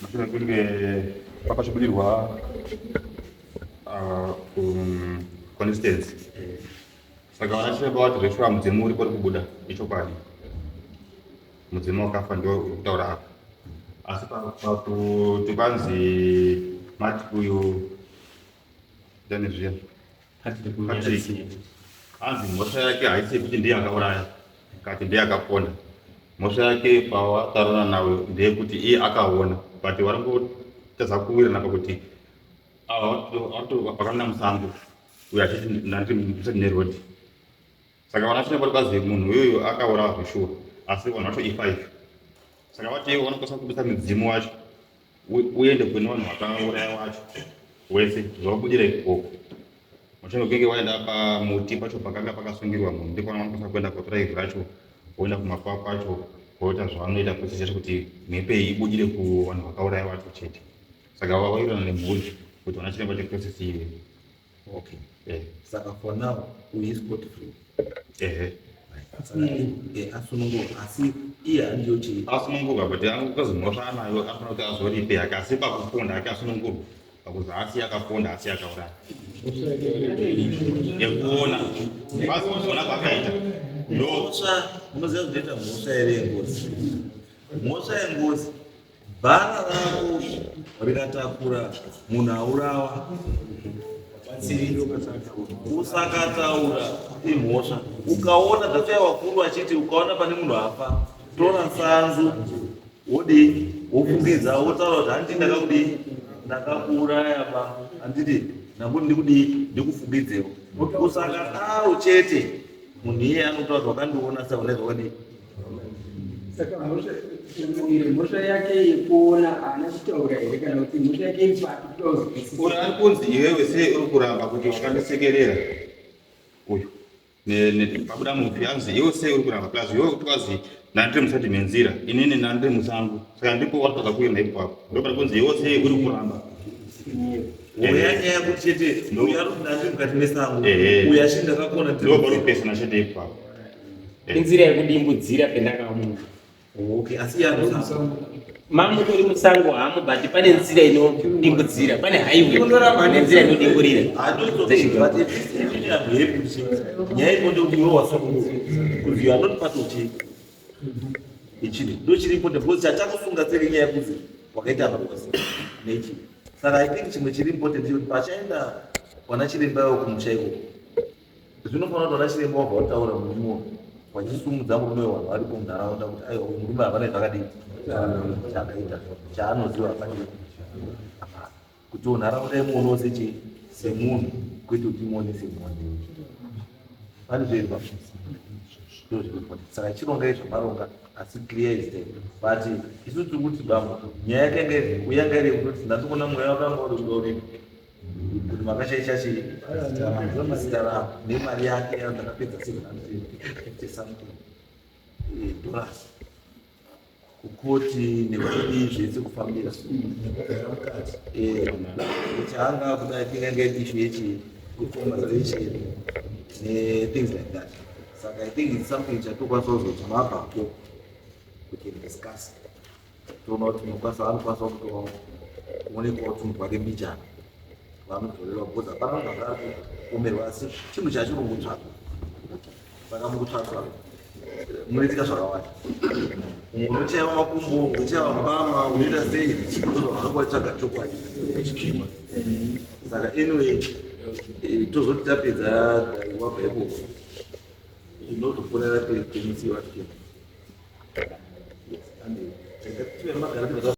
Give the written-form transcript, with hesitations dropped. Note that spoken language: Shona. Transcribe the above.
Mushure mekunge pakachibudirwa kuconstituency, saka vana chiremba vati zveshuwa mudzimu uripo uri kubuda ichokwadi, mudzimu wakafa ndio uri kutaura apa. Asi pakuti kwanzi mati uyu ndani zviya Patrick, hanzi mhosva yake haisi yekuti ndiye akauraya kati ndiye akaponda. Mhosva yake pawataurana nawe ndeyekuti iye akaona, but varikutadza kuwirirana pakuti ava vakamina musango, uyo achiti ndandiri musati neroad. Saka vana vacho vari kwazi munhu uyoyo akaurawa zveshuwa, asi vanhu vacho i5. Saka vati ivo vanokwanisa kubisa mudzimu wacho uende kune vanhu vakauraya wacho wese, zvawabudira ikoko. Mushure mekunge waenda pamuti pacho pakanga pakasungirwa munhu, ndipo vanokwanisa kuenda kotora ivhu racho, voenda kumakuva kwacho, voita zvavanoita process yacho kuti mhepo iyi ibudire kuvanhu vakauraya wacho chete. Saka vawirirana nemhuri kuti vana chiremba cheprocess iyi. Okay. Saka for now uyu is scot free. Ehe. Asunungurwa, asi iye handiyo chii? Asunungurwa, but akazi mhosva anayo, anofanira kuti azoripe hake, asi pakuponda hake asunungurwa, pakuzi asi akaponda asi akauraya yekuona basi kuona kwaakaita ndo Mhosva, munoziva zvinoita mhosva here yengozi? Mhosva yengozi, bhara rako rikatakura munhu aurawa, usakataura, imhosva. Ukaona dzatouya vakuru vachiti ukaona pane munhu afa, tora sanzu, wodii, wofukidza, wotaura kuti handiti ndakakudii, ndakakuuraya ba, handiti ndangoti ndikudii, ndikufukidzewo. Usakadaro chete, munhu iyeye anotaura kuti wakandiona saune zvakadii. Saka mhosva yake yekuona haana kutaura here, kana kuti mhosva yake iri papi kuda kuzwisisa? Uri ari kunzi iwewe sei uri kuramba kuti wakandisekerera uyu pabuda mufi, anzi iwe sei uri kuramba, plus iwe kuti kwazi ndandiri musati menzira, inini ndandiri musango, saka ndipo watadza kuenda ipapo, ndo pari kunzi iwe sei uri kuramba. Uya nyaya yekuti chete uyu ari kuti ndandiri mukati mesango, uyu achiti ndakakona. Ndo pari kupesana chete ipapo. Inzira yekudimbudzira pendakamuka. Okay, asi iye ari musango. Mamutori musango hamo, but pane nzira inodimbudzira, pane highway nenzira inodimburira. I don't okay, but at least inini I'm happy kuti nyaya iripo ndekuti iwe wasunungurwa because you are not part of chi ichiri ndo chiri important, because chatakusunga tseri nyaya yekuzi wakaita ngozi neichi. Saka I think chimwe chiri important ndechekuti pachaenda wana chiremba iwo kumusha ikoko, zvinofanira kuti vana chiremba wabva wataura murume wachisumudza murume, vanhu varipo munharaunda, kuti aiwa, uyu murume hapana zvakadii chaakaita, chaanoziva hapana, kuti nharaunda imuonewo sechi semunhu, kwete kuti imuone semhondi. Pane zvoirwa ndo zviri important. Saka chirongai zvamaronga, asi clear is there. But isu tiri kuti bambo, nyaya yakanga iri yanga iri yekutoti ndandikuona mweya wakanga uri kuda uripo kuti makashaisha chii zita rako nemari yake yandakapedza 750 something dollars kukoti nekudii zvese kufambira chaanga kuda. Tingange issue yechi compensation nethings like that. Saka I think it's something chatokwanisa kuzoti mabvapo we can discuss, toona kuti tinokwanisa, anokwanisa kutoonekwawo tunhu twake mbijana vanodzorerwa, because hapana vanhu vanga ari kuomerwa, asi chinhu chachiri kutsvaka. Saka mukutsvaka munoitika zvakawanda, umwe unochaiwa makumbo, unochaiwa mbama, unoita sei, ndozvavanotsvaga chokwadi. Saka anyway, tozoti tapedza wabva ikoko, inozofonera temusi wacho. Yes, and magara.